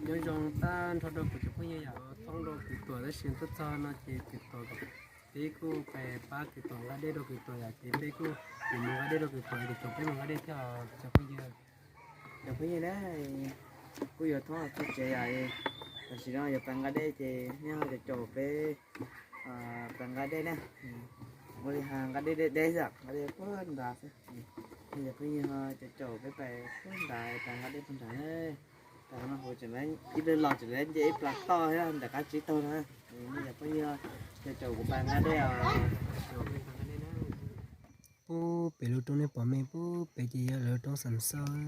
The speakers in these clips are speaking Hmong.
Nyob zoo tag nrho rau kuv cov phooj ywg yom, thoob rau kwv Tuam tab sis tuaj txog no ces kwv Tuam, peb kuj pab kwv Tuam nqa dej rau kwv Tuam yom, ces peb kuj yuav mus nqa dej rau kwv Tuam, ces peb mus nqa dej thiab cov phooj ywg. Cov phooj ywg na, kuj yuav thoob txog tsev yom, tam sim no yuav pab nqa dej ces nej ho caum caum peb pab nqa dej na. Ua li has nqa dej deb deb xwb, nqa dej puag nrad xwb. Nej cov phooj ywg ho caum caum peb pais puag nrad, pab nqa dej puag nrad na. Tam no hauv tseem ib pliag los tseem nce ib plas toj thiab nram qab tsib taug na. Nej cov phooj ywg caum caum kuv pab nqa dej os. Pub pem lub roob nej pom me pub pem ces yog lawv roob Xam Xauj,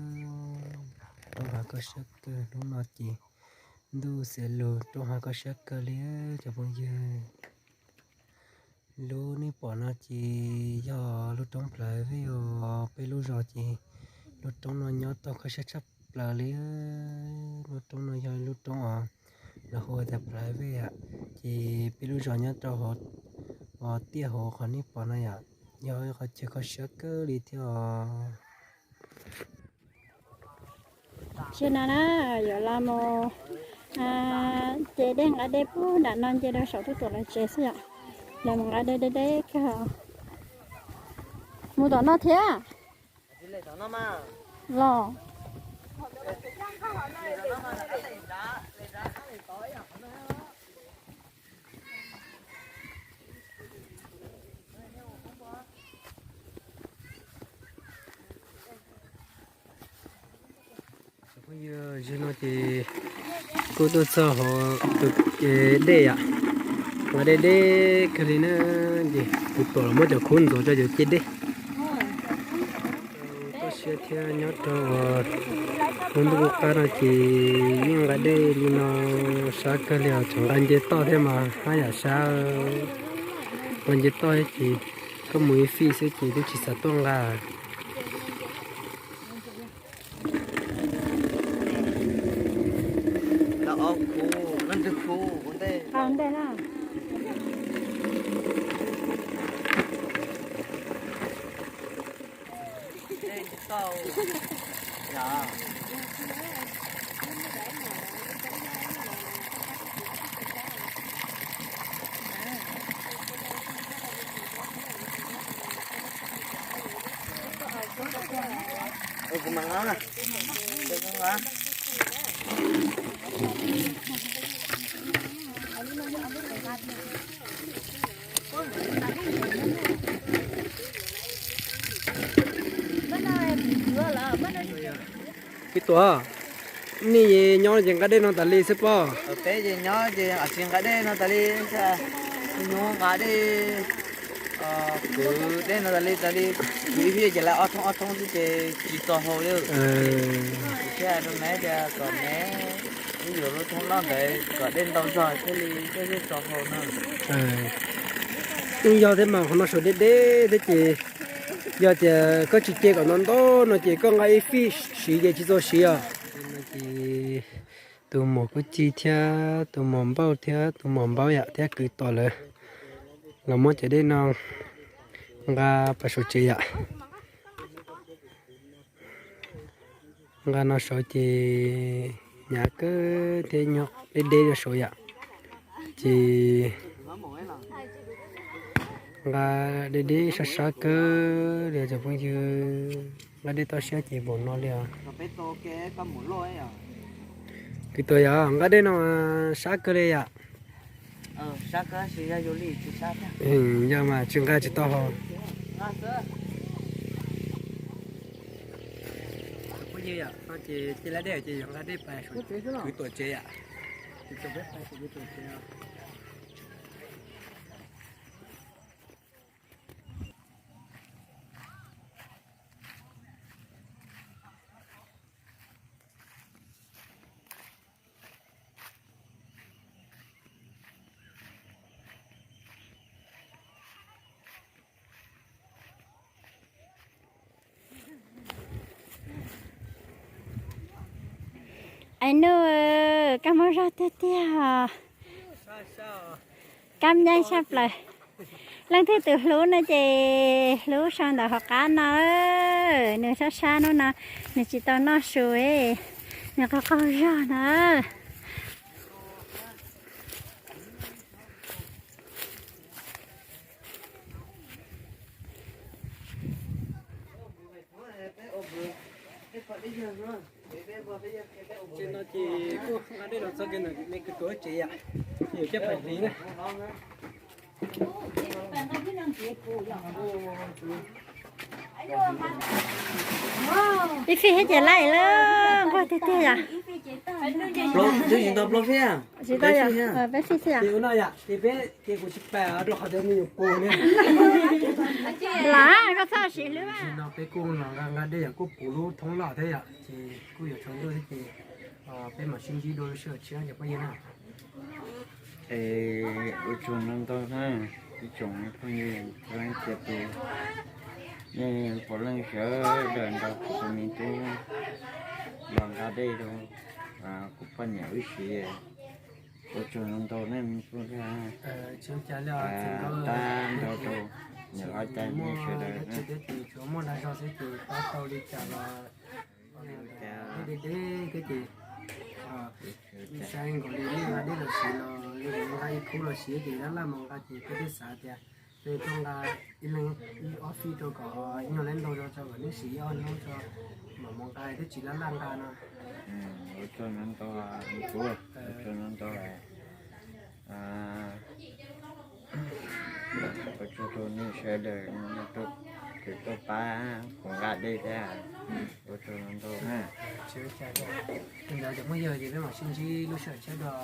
roob hav koj siab kawg. Hnub no ces ntuj xiav lug, roob hav koj siab kawg li cov phooj ywg. Lub nej pom no ces yog lub roob Plhav Vej os. Peb lub zos ces lub roob no nyob tau kho siab tshaj plaws li. Lub roob no yog lub roob uas lawv hu tias Plhav Vej yom. Ces peb lub zos nyob rau hauv tiaj hauv qhov nej pom no yom, yog qhov chaw kho siab kawg li thiab os. Tam sim no na, yuav los mus ce dej nqa dej puag nram no nce rau saum Tub Tuam lawv tsev xwb yom. Los mus nqa dej deb deb kawg. Mus tom no thiab los. Phooj ywg, zaum no ces kuj tuaj txog hauv tus dej yom, nqa dej deb kawg li na. Ces kuv tuam los muab cov khub ntxuav rau cov ce dej. Toj siab thiab nyob rau lub ntuj qub qab no ces yeej nqa dej li no sab kawg li os, tseem nqa nce toj thiab mas haj yam sab. Nqa nce toj thiab ces koj mus ib fij xwb ces twb tsis xav tuaj nqa. Kwv Tuam, nej nyob ces nqa dej no tas li xwb pob? Peb ces nyob ces tsis nqa dej no tas li, nqa dej, kwv dej no tas li, tas li, kwv ib pliag ces lawv ob thoob ob thoob xwb ces tsis txaus haus li. Kuv thiaj hais rau neb tias kom neb ib yuav lub thoob noj ntawd kom dej ntau zog thiaj li thiaj txaus haus no. Yeej yog thiab mas, qhov no saum deb deb thiab ces yog tias koj tsis ce kom ntau ntau no ces koj nqa ib fij siv ces tsis txaus siv os. Ces tus muam Kub Ci thiab tus muam Npauj thiab tus muam Npaub yam thiab kwv Tuam lawv los muab cov dej no nqa pais saum tsev yam. Nqa no saud ces hnyav kawg thiab nyob deb deb no saud yam. Ces nqa deb deb sab sab kawg li cov phooj ywg, nqa dej toj siab ces npaum no li os. Kwv Tuam yom, nqa dej no sab kawg li yom. Yog mas tsis nqa tsis tau hos. Phooj ywg, no ces cia li dej ces yuav nqa dej pais kwv Tuam tsev yom. Ai nus, kab mob zog tiag tiag. Kab nyeeb saj plaws. Leej twg tus hlub no ces hlub sau ntawm hauv qab no. Nws sab sab hnub no, nws tsis tau noj su, nws qaug qaug zog na. Ces no ces kuj nqa dej los txog kiag ntawm me kwv Tuam tsev yom, ces yuav coj pais hliv na. Ib fij thiab ces laij lawm, nquag tiag tiag yom. Twb tsis tau plaub fij. Tsis tau yom, peb fij xwb yom. Ces ua no yom, ces peb ces kuv tsis pam rau qhov tias me nyuam puv ne. Lam koj txhob siv hlwb. Tam sim no peb kuj los nqa nqa dej yom, kuj puv lub thoob loj thiab yom, ces kuj yuav tsaus ntuj thiab ces peb mam sib ntsib dua lub sij hawm tshiab cov phooj ywg na. Es ua tsaug ntau ntau na ib tsoom phooj ywg, txhua leej txhua tus, nej puav leej sawv daws nrog kuv tus me tub los nqa dej rau kuv poj niam wb siv. Ua tsaug ntau ntau nej me tub, tab ntau rau niam hlob cov nej sawv daws. Tsuas muaj dag zog xwb ces pab tau li cas los deb deb thiab ces saib nkaus li nej nqa dej los siv los li nqa ib khub los siv ces laj laj mus nqa ces peb twb xav tias peb tuaj nqa ib leeg ib ob fij rau kom nyuag leb ntau zog tso kom nej siv ib ob hnub tso mam mus nqa twb tsis laj laj nqa no. Ua tsaug ntau ntau, ua tsaug ntau ntau. Ua tsaug rau nej sawv daws, nej tuaj pab kuv nqa dej thiab. Ua tsaug ntau ntau na. Ntawd cov phooj ywg ces peb mam sib ntsib lub sij hawm tshiab dua.